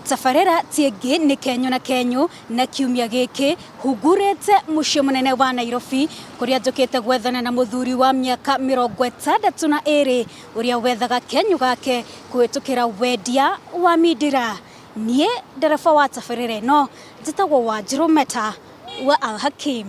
Tabarĩra ti ĩngĩ nĩ Kenyũ na Kenyũ, na kiumia gĩkĩ hungurĩte mũciĩ mũnene wa Nairobi kũrĩa njũkĩte gwethana na mũthuri wa mĩaka 62 ũrĩa wethaga kenyũ gake kũhĩtũkĩra wendia wa mindira. Niĩ ndereba wa tabarĩra ĩno njĩtagwo Wanjirũ Meta wa Al Hakim.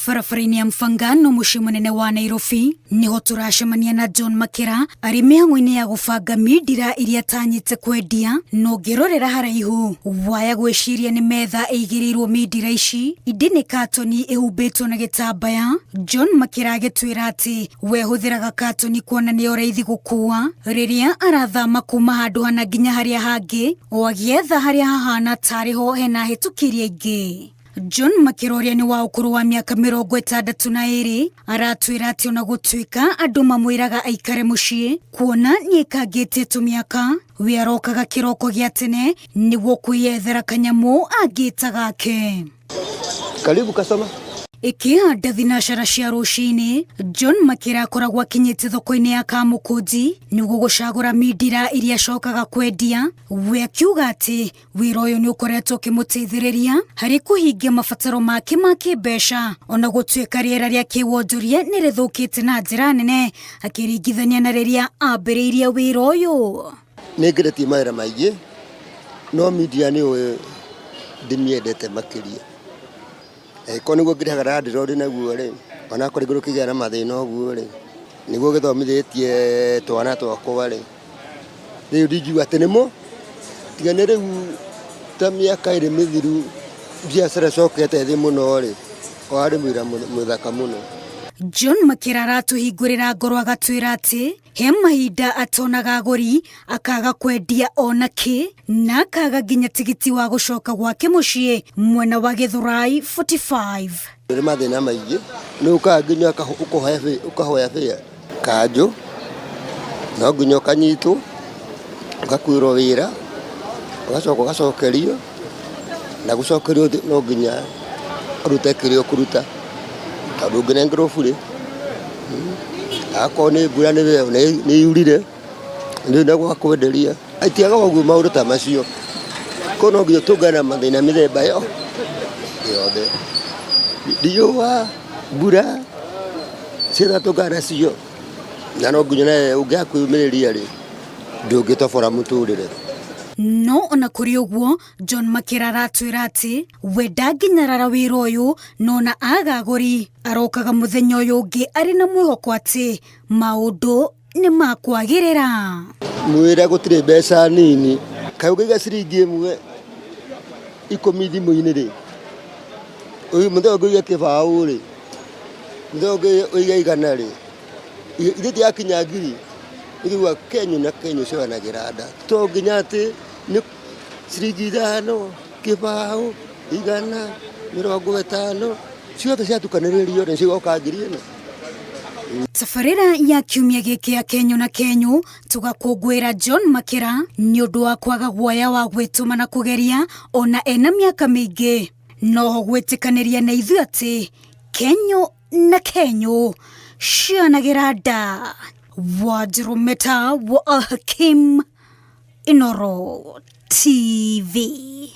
Barabara-inĩ ya Mfangano mũciĩ mũnene wa Nairobi nĩho tũracemania na John Makĩra arĩ mĩhang'o-inĩ ya gũbanga mindira iria atanyĩte kwendia, na ũngĩrorera haraihu waya gwĩciria nĩ metha ĩigĩrĩirwo mindira ici, indĩ nĩ katoni ĩhumbĩtwo na gĩtambaya. John Makĩra agĩtwĩra atĩ we hũthĩraga katoni kuona nĩyo raithi gũkua rĩrĩa arathama kuma handũ hana nginya harĩa hangĩ, o agĩetha harĩa hahana tarĩ ho hena ahĩtũkĩri aingĩ. John Makĩra ũrĩa nĩ wa ũkũrũ wa mĩaka 62 aratwĩra atĩ ona gũtuĩka andũ mamwĩraga aikare mũciĩ kuona nĩekangĩtie tũmĩaka, we arokaga kĩroko gĩa tene nĩguo kwĩyethera kanyamũ angĩta gake. Karibu customer. Ĩkĩhanda thinacara cia rũcinĩ, John Makĩra akoragwo akinyĩte thoko-inĩ ya Kamũkũnji nĩguo gũcagũra mindira iria acokaga kwendia. We akiuga atĩ wĩra ũyũ nĩ ũkoretwo ũkĩmũteithĩrĩria harĩ kũhingia mabataro make ma kĩmbeca, ona gũtuĩka rĩera rĩa kĩwonjoria nĩ rĩthũkĩte na njĩra nene akĩringithania na rĩrĩa ambĩrĩirie wĩra ũyũ. Nĩ ngeretie mawĩra maingĩ no media nĩyo ndĩmĩendete makĩria. Angĩkorwo nĩguo ngĩrĩhaga landlord naguo rĩ, onakorwo rĩngĩ gũkĩgĩa na mathĩna ũguo rĩ, nĩguo gĩthomithĩtie twana twakwa rĩ, rĩu ndingiuga atĩ nĩmo, tiga nĩ rĩu ta mĩaka ĩrĩ mĩthiru biacara ĩcokete thĩ mũno rĩ, warĩ wĩra mũthaka mũno. John Makĩra aratũhingũrĩra ngoro agatwĩra atĩ he mahinda atonaga agũri, akaga kwendia ona kĩ, na akaga nginya tigiti wa gũcoka gwake mũciĩ mwena wa Gĩthũrai 45. Nĩ mathĩna maingĩ, nĩ ũkaga nginya ũkahoya bĩa kanjũ, no nginya ũkanyitwo, ũgakuĩrwo wĩra, ũgacoka ũgacokerio, na gũcokerio no nginya ũrute kĩrĩa ũkũruta, tondũ ndũngĩnengerwo burĩ. Akorwo nĩ mbura nĩ yurire, ndũrĩ na gwa kwenderia. Itiagaga ũguo maũndũ ta macio. Koguo no nginya tũngane na mathĩna mĩthemba yothe. Riũa, mbura, ciothe tũnganaga nacio. Na no nginya nawe ũngĩaga kwĩyũmĩrĩria rĩ, ndũngĩtobora mũtũrĩre. No ona kũrĩ ũguo, John Makĩra aratwĩra atĩ we ndangĩnyarara wĩra ũyũ, no ona aga agũri arokaga mũthenya ũyũ ũngĩ arĩ na mwĩhoko atĩ maũndũ nĩ makwagĩrĩra. Mwĩre gũtirĩ mbeca nini, kaĩ ũngĩiga ciringi ĩmwe ikũmi thimũ-inĩ rĩ, mũthenya ũngĩ ũige kĩbaũ rĩ, mũthenya ũngĩ ũige igana rĩ, ithuĩ tũrakinya ngiri, ũkaigua kenyũ na kenyũ ciohanagĩra nda. To nginya atĩ nĩ ciringi ithano, kĩbaũ, igana, 50, ciothe ciatukanĩrĩrio nĩ cigoka ngiri ĩno. Tabarĩra ya kiumia gĩkĩ ya Kenyũ na Kenyũ tũgakũngũĩra John Makĩra nĩ ũndũ wa kwaga guoya wa gwĩtũma na kũgeria ona ena mĩaka mĩingĩ. Noho gwĩtĩkanĩria na ithuĩ atĩ Kenyũ na Kenyũ cionagĩra nda. Wanjirũ Meta wa Al Hakim, Inooro TV.